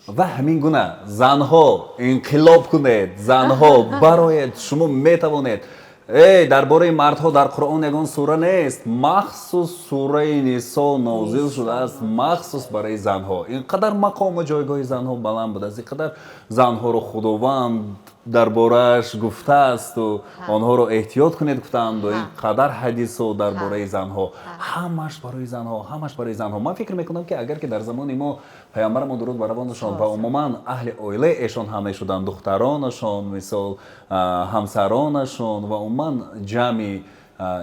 Ва ҳамин гуна, занҳо, инқилоб кунед, занҳо, бароед, шумо метавонед. Эй, дар бораи мардҳо дар Қуръон ягон сура нест. Махсус сураи Нисо нозил шудааст махсус барои занҳо. Ин қадар мақому ҷойгоҳи занҳо баланд будааст, ин қадар занҳоро Худованд дар борааш гуфтаасту онҳоро эҳтиёт кунед гуфтаанду ин қадар ҳадисо дар бораи занҳо, ҳамаш барои занҳо, ҳамаш барои занҳо. Ман фикр мекунам, ки агар ки дар замони мо паёмбарамо, дуруд бар равонашон, ва умуман аҳли оилаи эшон ҳам мешуданд, духтаронашон, мисол, ҳамсаронашон ва умуман ҷамъи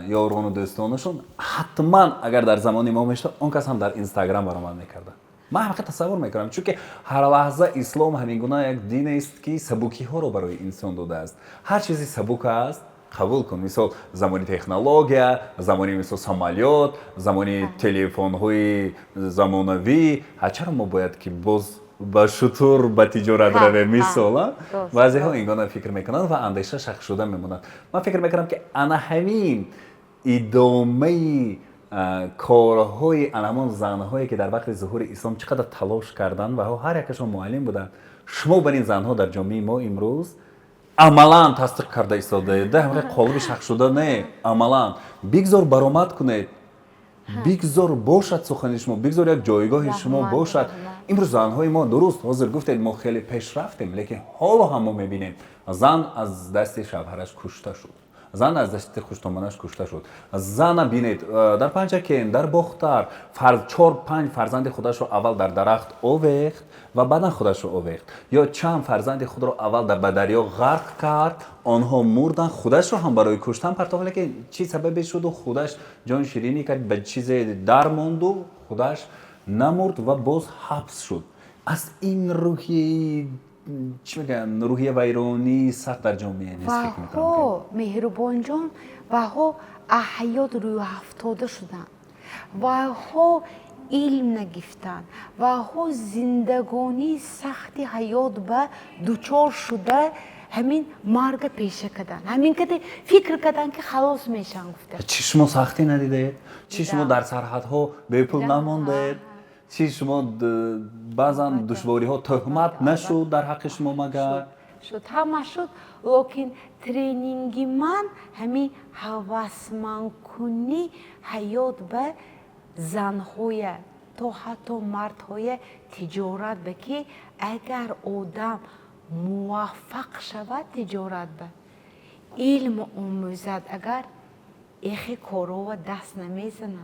ёрону дӯстонашон, ҳатман агар дар замони мо мешуд, он кас ҳам дар Инстаграм баромад мекарданд. Ман ҳақиқат тасаввур мекунам, чунки ҳар лаҳза ислом ҳамин гуна як динест, ки сабукиҳоро барои инсон додааст. Ҳар чизе сабук аст, қабул кун. Мисол, замони технология, замони, мисол, самолёт, замони телефонҳои замонавӣ, чаро мо бояд ки боз ба шутур ба тиҷорат равем, мисол? Баъзеҳо ин гуна фикр мекунанд ва андеша шахшуда мемонад. Ман фикр мекунам, ки ана ҳамин идомаи корҳои ана ҳамон занҳое, ки дар вақти зуҳури ислом чӣ қадар талош карданд ва ҳар якашон муаллим буданд, шумо бар ин занҳо дар ҷомеаи мо имрӯз амалан тасдиқ карда истодаед. Ҳамин қолиби шахшуда не, амалан бигзор баромад кунед, бигзор бошад сухани шумо, бигзор як ҷойгоҳи шумо бошад. Имрӯз занҳои мо, дуруст, ҳозир гуфтед, мо хеле пеш рафтем, лекин ҳоло ҳам мо мебинем, зан аз дасти шавҳараш кушта шуд, зан аз дасти хуштоманаш кушта шуд. Зана бинед, дар Панҷакен, дар Бохтар чор панҷ фарзанди худашро аввал дар дарахт овехт ва баъдан худашро овехт, ё чанд фарзанди худро аввал ба дарё ғарқ кард, онҳо мурданд, худашро ҳам барои куштан партофт, лекин чӣ сабабе шуду худаш ҷон ширинӣ кард, ба чизе дармонду худаш намурд ва боз ҳабс шуд. Аз ин рӯҳияи, чӣ мегӯянд, рӯҳия вайронии сахт дар ҷомеа нест, фикр мекунам. Ваҳо, меҳрубонҷон, ваҳо ҳаёт рӯҳафтода шуданд, ваҳо илм нагифтанд, ваҳо зиндагонии сахти ҳаёт ба дучор шуда, ҳамин марга пеша карданд, ҳамин каде фикр карданд, ки халос мешаванд гуфта. Чӣ, шумо сахтӣ надидаед? Чӣ, шумо дар сарҳадҳо бепул намондаед? Чӣ, шумо баъзан душвориҳо, тӯҳмат нашуд дар ҳаққи шумо магар? Шуд, ҳама шуд, лекин тренинги ман ҳамин ҳавасмандкунӣ ҳаёт ба занҳоя то ҳатто мардҳоя тиҷорат ба, ки агар одам муваффақ шавад тиҷорат ба, илм омӯзад, агар эхе корова даст намезанад.